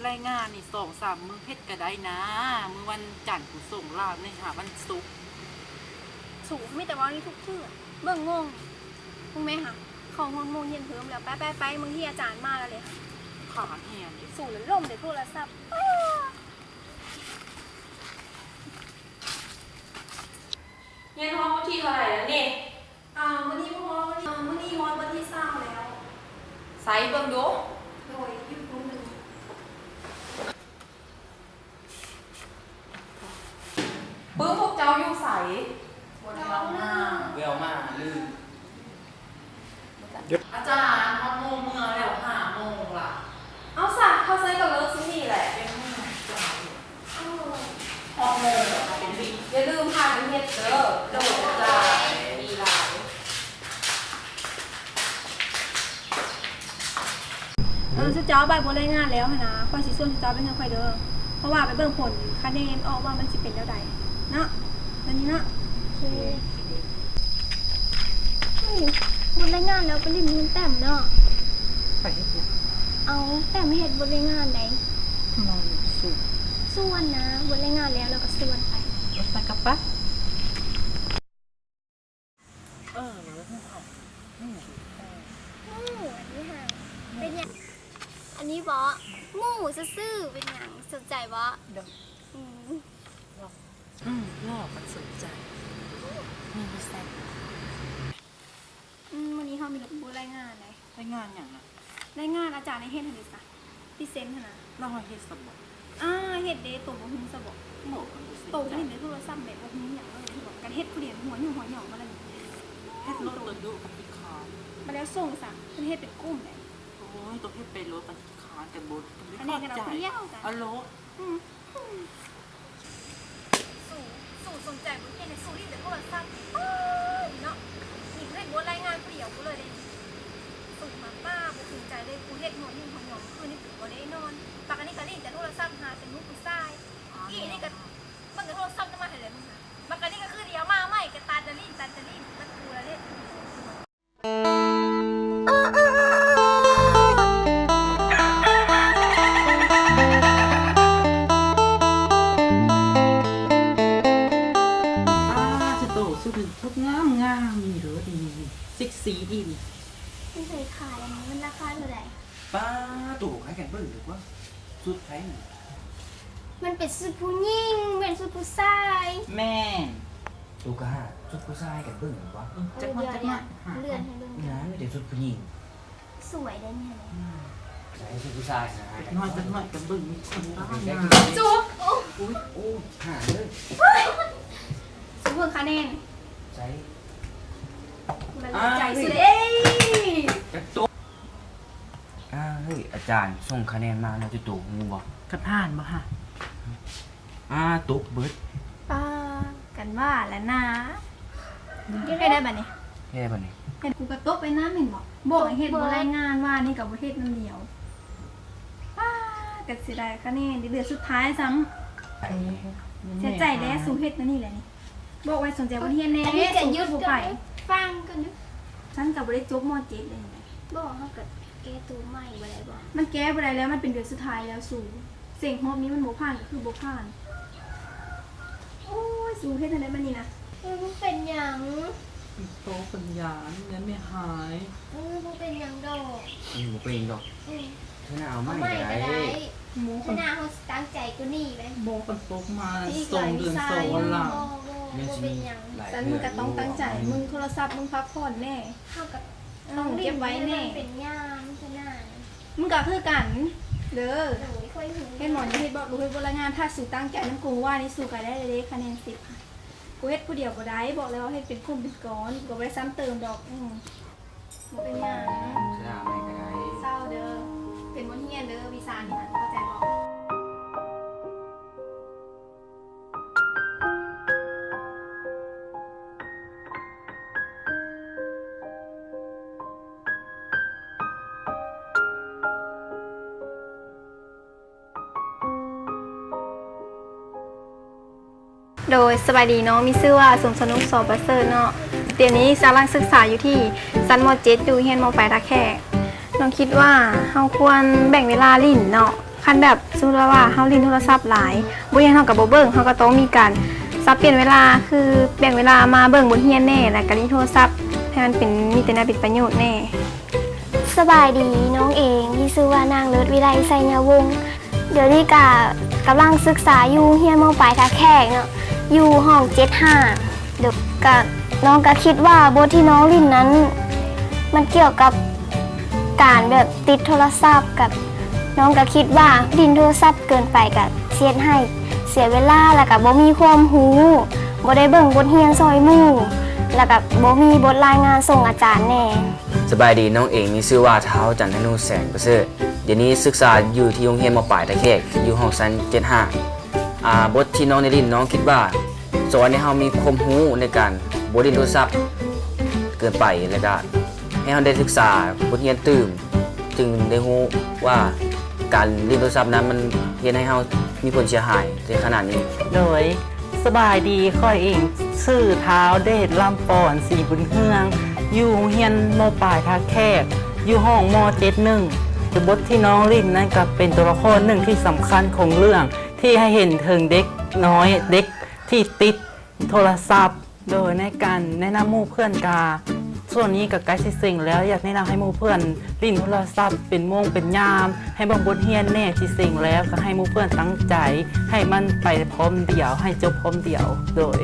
ລາຍງານນີ້ສອງສາມມື້ເຮັດກະໄດ້ນາ. ມື້ວັນຈັນກູສົ່ງລາວນີ້ຫາວັນສຸກ. ສູມີແຕ່ເວົ້ານີ້ທຸກເທື່ອ. ເບິ່ງງົງ. ມຶງແມ່ຫາ ເຂົ້າຮອດໂມງຮຽນເຮີມແລ້ວ. ໄປໆໆ ບາງທີອາຈານມາແລ້ວເດ້. ຂານແຮງເດ້. ສູນະລົມແຕ່ໂທລະສັບ. ຮຽນຮອດບົດທີເທົ່າໃດແລ້ວນີ້? ອາ ມື້ນີ້ບໍ່ຮອດ ມື້ນີ້ ອາ ມື້ນີ້ຮອດບົດທີຊາວແລ້ວ. ໃສເບິ່ງດູ. ໂດຍ ຢູ່ພຸ້ນ. ປຶ້ມ ພວກເຈົ້າຢູ່ໃສ? ບໍ່ໄດ້ເອົາມາ. ບໍ່ໄດ້ເອົາມາ ລືມ. ອາຈານ ຮອດໂມງເມືອແລ້ວ ຫ້າໂມງລະ. ເອົາຊະ ເຂົ້າໃສ່ກໍເລີກຊຸມນີ້ແຫຼະ. ເປັນມື້ເຈົ້າ. ຮອດໂມງແລ້ວ ເປັນຫຍັງ? ຢ່າລືມພາກັນເຮັດເດີ. ໂດຍ ອາຈານ. ດີຫຼາຍ. ເອີ ຊຸມເຈົ້າບາດບົດລາຍງານແລ້ວຫັ້ນນະ ຂ້ອຍຊິຊວນຊຸມເຈົ້າໄປເຮືອນຂ້ອຍເດີ ເພາະວ່າໄປເບິ່ງຜົນຄະແນນອອກວ່າມັນຊິເປັນແນວໃດເນາະ. ອັນນີ້ເນາະ. ໂອເຄ. ເຮີ້ຍ ບົດລາຍງານແລ້ວໄປຫຼິ້ນເຮືອນແຕ້ມເນາະ. ໄປເຮັດຫຍັງ? ເອົາ ແຕ້ມເຮັດບົດລາຍງານໃດ໋. ນອນສູນ. ຊວນນະ ບົດລາຍງານແລ້ວ ແລ້ວກໍຊວນໄປ. ໄປກັບປະ. ເອີ ເອີ ເອີ ອັນນີ້ຫາ ເປັນຫຍັງ? ອັນນີ້ບໍ? ໝູ່ຊື່ໆ ເປັນຫຍັງ? ສົນໃຈບໍ? ອືມ ອືມ ລໍມັນສົນໃຈ. ອືມ ມື້ນີ້ເຮົາມີບົດລາຍງານໃດ໋. ລາຍງານຫຍັງນະ? ລາຍງານອາຈານໃຫ້ເຮັດຫັ້ນເດຊະ ພຣີເຊັນຫັ້ນນະ. ແລ້ວເຮົາເຮັດຊະບໍ? ອາ ເຮັດເດ້. ໂຕບໍ່ຮູ້ຊະບໍ? ໂຕມັນເຫັນໃນໂທລະສັບແບບບໍ່ຮູ້ຫຍັງເລີຍ. ການເຮັດຜູ້ດຽວຫົວຫຍຸ້ງຫົວຫຍອງມາແລ້ວ. ເຮັດໂລດ ໂຕດຸຂີ້ຄ້ານ. ມາແລ້ວສົ່ງຊະ ເພິ່ນເຮັດເປັນກຸ່ມໃດ໋. ໂອ້ຍ ຕ້ອງເຮັດໄປໂລດ ມັນຂີ້ຄ້ານ ກັນບໍ່ ກັນບໍ່ເຂົ້າໃຈ. ເອົາໂລດ. ອືມ. ສູ ສູສົນໃຈບໍ່ຮຽນເລີຍ ສູຫຼິ້ນແຕ່ໂທລະສັບ. ປ້າ ເນາະ ນີ້ເຮັດບົດລາຍງານຜູ້ດຽວພຸ້ນເລີຍເດ້. ສູມາປ້າ ບໍ່ສົນໃຈເລີຍ ກູເຮັດຫົວຫຍຸ້ງຫົວຫຍອງ ຄືນນີ້ກູບໍ່ໄດ້ນອນ. ບັກອັນນີ້ກະຫຼິ້ນແຕ່ໂທລະສັບ ຫາແຕ່ລູກຜູ້ຊາຍ. ອີ່ນີ້ກະເບິ່ງແຕ່ໂທລະສັບ ມາເຮັດແລ້ວມຶງຫາ. ບັກອັນນີ້ກະຄືດຽວມາໃໝ່ ກະຕັດແຕ່ຫຼິ້ນ ຕັດແຕ່ຫຼິ້ນ ຕັດກູລະເຮັດ. ອາ ໂຕ ຊຸດນີ້ຊຸດງາມໆ ນີ້ເດີ ນີ້ ເຊັກຊີດີນີ້. ຢູ່ໃສຂາຍອັນນີ້ ມັນລາຄາເທົ່າໃດ? ປ້າໂຕ ໃຫ້ກັນເບິ່ງດີກວ່າ ຊຸດໃຜນີ້? ມັນເປັນຊຸດຜູ້ຍິງ ແມ່ນຊຸດຜູ້ຊາຍ. ແມ່ນ. ໂຕກະຫາຊຸດຜູ້ຊາຍກັນເບິ່ງດີກວ່າ. ເອີ ຈັກໜ້ອຍ ເອີ ຈັກໜ້ອຍ ເລື່ອນໃຫ້ເບິ່ງ. ນະ ມີແຕ່ຊຸດຜູ້ຍິງ. ສວຍໄດ໋ນີ້. ອືມ ໃສ່ຊຸດຜູ້ຊາຍຫັ້ນນະ. ຈັກໜ້ອຍ ຈັກໜ້ອຍກັນເບິ່ງ. ໂຕ ໂອ້ຍ ໂອ້ຍ ຫາເລີຍ. ສູເບິ່ງຄະແນນ. ໃສ່ ມັນໃຈສຸດເດ້. ກະໂຕ ອາ ເຮີ້ຍ ອາຈານສົ່ງຄະແນນມາແລ້ວ ເຈົ້າໂຕຮູ້ບໍ່? ກະຜ່ານບໍ່ຫະ? ອາ ຕົກເບິດ. ປ້າ ກັນວ່າແຫຼະນາ. ເຮັດໄດ້ບາດນີ້ ເຮັດໄດ້ບາດນີ້. ເຮັດ ກູກະຕົກໄປນຳແມ່ນບໍ່? ບອກໃຫ້ເຮັດບົດລາຍງານ ວານນີ້ກະບໍ່ເຮັດນຳດຽວ. ປ້າ ກະເສຍດາຍຄະແນນ ເຫຼືອສຸດທ້າຍຊ້ຳ. ເສຍໃຈແດ່ ສູເຮັດແນວນີ້ແຫຼະນີ້. ບອກໄວ້ສົນໃຈບໍ່ຮຽນແດ່. ອັນນີ້ກະຢຸດ ບໍ່ໄປຟັງກ່ອນເດີ. ຊັ້ນກະບໍ່ໄດ້ຈົບ ມໍເຈັດເດ້. ບໍ່ ເຮົາກະແກ້ໂຕໃໝ່ບໍ່ໄດ້ບໍ? ມັນແກ້ບໍ່ໄດ້ແລ້ວ ມັນເປັນເດືອນສຸດທ້າຍແລ້ວສູ. ເສັງຮອບນີ້ມັນບໍ່ຜ່ານກະຄືບໍ່ຜ່ານ. ໂອ້ຍ ສູເຮັດຈັ່ງໃດບາດນີ້ນະ? ເອີ ມຶງເປັນຫຍັງ? ໂຕເປັນຫຍັງ ແມ່ຫາຍ. ເອີ ບໍ່ເປັນຫຍັງດອກ. ເອີ ບໍ່ເປັນຫຍັງດອກ. ເອີ ເທື່ອໜ້າເອົາໃໝ່ກະໄດ້. ເທື່ອໜ້າເຮົາຕັ້ງໃຈກວ່ານີ້ແຫຼະ. ບໍ່ ຄັນຕົກມາສອງເດືອນສອງອັນລະ. ບໍ່ ບໍ່ ບໍ່ເປັນຫຍັງ. ຊັ້ນມຶງກະຕ້ອງຕັ້ງໃຈ. ມຶງໂທລະສັບ ມຶງພັກຜ່ອນແດ່. ເຮົາກະຕ້ອງເກັບໄວ້ແດ່. ມັນເປັນຍາມເທື່ອໜ້າ. ມຶງກະຄືກັນເດີ. ໂດຍ ຂ້ອຍຮູ້. ເຫັນບໍ່ ເຮັດບໍ່ ເຮັດບົດລາຍງານ. ຖ້າສູຕັ້ງໃຈນຳກູວ່ານີ້ ສູກະໄດ້ເດ້ຄະແນນສິບ. ກູເຮັດຜູ້ດຽວບໍ່ໄດ້ ບອກແລ້ວວ່າເຮັດເປັນກຸ່ມເປັນກ້ອນ. ກູກະບໍ່ໄດ້ຊ້ຳເຕີມດອກ. ອືມ ບໍ່ເປັນຫຍັງ. ຊະນະໃໝ່ກະໄດ້. ເຊົາເດີ ເປັນບົດຮຽນເດີ ວິຊານີ້ນະ ເຂົ້າໃຈບໍ່? ໂດຍ ສະບາຍດີເນາະ ມີຊື່ວ່າ ສົມສະໜຸກ ສອປະເສີດເນາະ. ດຽວນີ້ກຳລັງສຶກສາຢູ່ທີ່ຊັ້ນ ມໍເຈັດ ຢູ່ໂຮງຮຽນ ມໍປາຍທ່າແຂກ. ນ້ອງຄິດວ່າເຮົາຄວນແບ່ງເວລາຫຼິ້ນເນາະ. ຄ ຄັນແບບ ສົມມຸດວ່າເຮົາຫຼິ້ນໂທລະສັບຫຼາຍ ບົດຮຽນເຮົາກໍບໍ່ເບິ່ງ ເຮົາກໍຕ້ອງມີການສັບປ່ຽນເວລາ ຄືແບ່ງເວລາມາເບິ່ງບົດຮຽນແດ່ ແລ້ວກໍຫຼິ້ນໂທລະສັບ ໃຫ້ມັນເປັນ ມີແຕ່ແນວເປັນປະໂຫຍດແດ່. ສະບາຍດີ ນ້ອງເອງມີຊື່ວ່ານາງເລີດວິໄລ ໄຊຍະວົງ ດຽວນີ້ກະກຳລັງສຶກສາຢູ່ໂຮງຮຽນ ມ.ປາຍທ່າແຂກເນາະ ຢູ່ຫ້ອງເຈັດຫ້າ ກະ ນ້ອງກະຄິດວ່າບົດທີ່ນ້ອງຫຼິ້ນນັ້ນ ມັນກ່ຽວກັບການແບບຕິດໂທລະສັບ ກະ ນ້ອງກະຄິດວ່າຫຼິ້ນໂທລະສັບເກີນໄປກະຊິເຮັດໃຫ້ເສຍເວລາ ແລ້ວກະບໍ່ມີຄວາມຮູ້ ບໍ່ໄດ້ເບິ່ງບົດຮຽນຊ່ອຍໝູ່ ແລ້ວກະບໍ່ມີບົດລາຍງານສົ່ງອາຈານແດ່. ສະບາຍດີ ນ້ອງເອງມີຊື່ວ່າ ທ້າວ ຈັນທະນູແສງປະເສີດ ດຽວນີ້ສຶກສາຢູ່ທີ່ໂຮງຮຽນ ມ.ປາຍທ່າແຂກ ຢູ່ຫ້ອງຊັ້ນເຈັດຫ້າ ອາ ບົດທີ່ນ້ອງໄດ້ຫຼິ້ນ ນ້ອງຄິດວ່າສອນໃຫ້ເຮົາມີຄວາມຮູ້ໃນການບໍ່ຫຼິ້ນໂທລະສັບເກີນໄປ ແລ້ວກະໃຫ້ເຮົາໄດ້ສຶກສາບົດຮຽນຕື່ມ ຈຶ່ງໄດ້ຮູ້ວ່າການຫຼິ້ນໂທລະສັບນັ້ນມັນເຮັດໃຫ້ເຮົາມີຜົນເສຍຫາຍໃນຂະນະນີ້. ໂດຍ ສະບາຍດີ ຂ້ອຍເອງຊື່ ທ້າວ ເດດ ລຳປອນ ສີບຸນເຮືອງ ຢູ່ໂຮງຮຽນ ມ.ປາຍທ່າແຂກ ຢູ່ຫ້ອງ ມ.ເຈັດໜຶ່ງ ແລະ ບົດທີ່ນ້ອງຫຼິ້ນນັ້ນກໍເປັນຕົວລະຄອນໜຶ່ງທີ່ສຳຄັນຂອງເລື່ອງ ທີ່ໃຫ້ເຫັນເຖິງເດັກນ້ອຍ ເດັກທີ່ຕິດໂທລະສັບ. ໂດຍ ໃນການແນະນຳໝູ່ເພື່ອນກະ ຊ່ວງນີ້ກະໃກ້ຊິເສັງແລ້ວ ຢາກແນະນຳໃຫ້ໝູ່ເພື່ອນຫຼິ້ນໂທລະສັບເປັນໂມງເປັນຍາມ ໃຫ້ເບິ່ງບົດຮຽນແດ່ ຊິເສັງແລ້ວກະໃຫ້ໝູ່ເພື່ອນຕັ້ງໃຈ ໃຫ້ມັນໄປພ້ອມດຽວ ໃຫ້ຈົບພ້ອມດຽວ. ໂດຍ